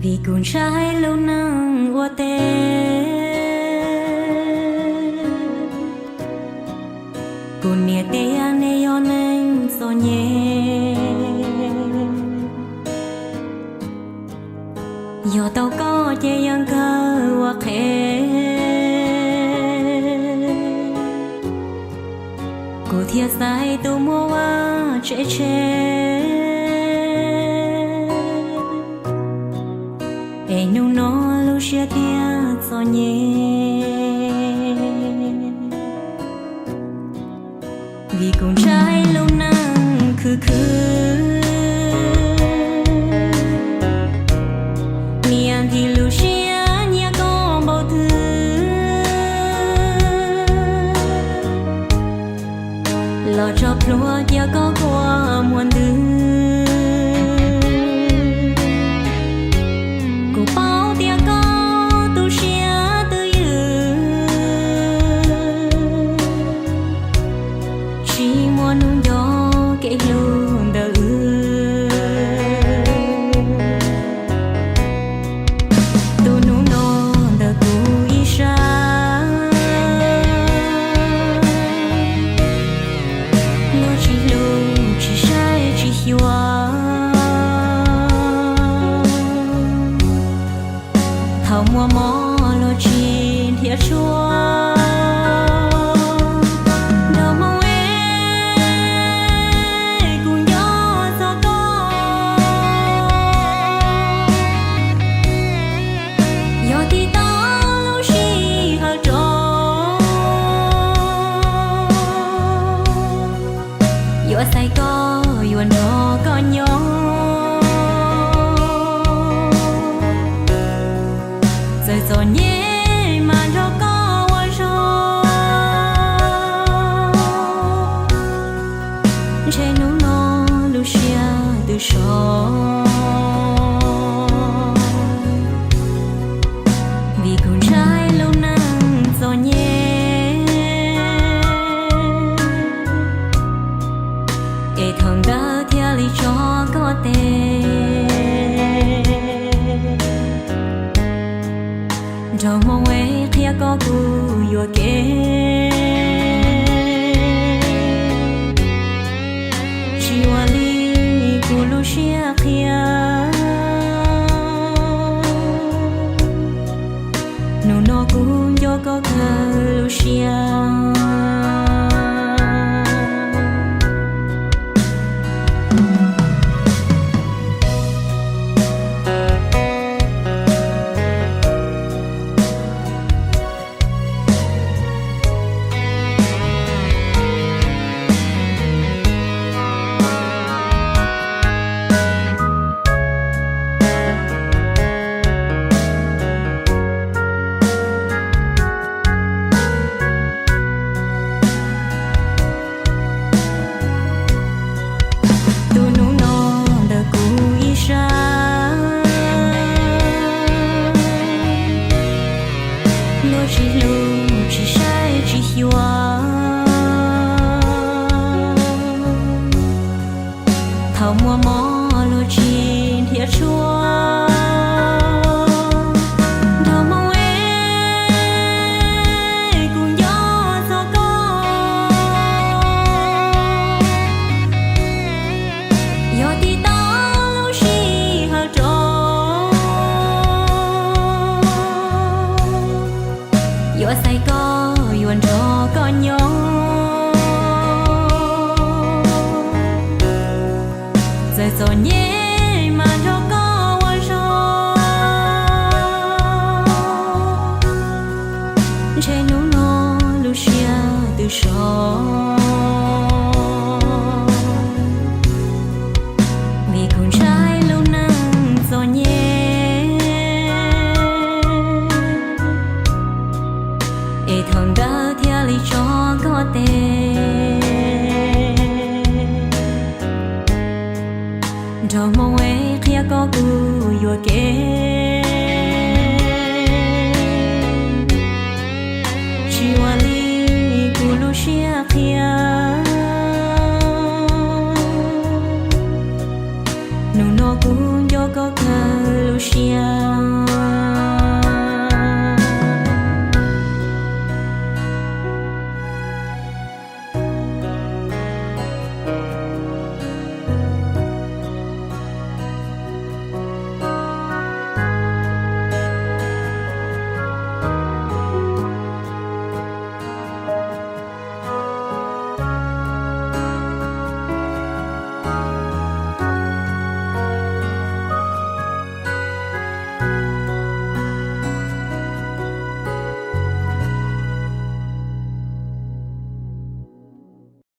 Vim kuv ntshai lub neej ua teb, kuv niam tias nej yog neeg txom nyem. Yog tau koj ces yeej kawg ua qhev, kuv thiaj xaiv tus muaj vaj tsev tshe. Es hnub no lub siab thiaj txom nyem, vim kuv ntshai lub neej khwv khwv. Niam ntxim lub siab nyiam koj npaum twg, los tso plhuav cia koj quaj muaj ntws. Kuv paub tias koj tu siab twj ywm, tsis muaj hnub nco kev hlub ntawm wb. Tus hnub no ntawm kuv ib sab, luag tsis hlub tsis saib tsis xyuas, thaum muaj mob luag tsis nrhiav tshuaj. Nraug Hmoob es, kuv nco txog koj, yog tig tau lub sij hawm rov, yuav xaiv koj yuav nrog koj nyob. Txawm txom nyem mas nrog koj ua zog, ntshe hnub no lub siab twb so. Vim kuv ntshai lub neej txom nyem, es thaum ntawd thiaj li tso koj tes. Nraug Hmoob es, qhia koj kuv yuam kev, tsis ua li kuv lub siab qhia. Hnub no kuv nco koj kawg lub siab. Tus hnub no ntawm kuv ib sab, luag tsis hlub tsis saib tsis xyuas, thaum muaj mob luag tsis nrhiav tshuaj. Nraug Hmoob es, kuv nco txog koj, yog tig tau lub sij hawm rov, yuav xaiv koj yuav nrog koj nyob. Txawm txom nyem mas nrog koj ua zog, ntshe hnub no lub siab twb so. Vim kuv ntshai lub neej txom nyem, es thaum ntawd thiaj li tso koj tes. Nraug Hmoob es, qhia koj kuv yuam kev, tsis ua li kuv lub siab qhia. Hnub no kuv nco koj kawg siab.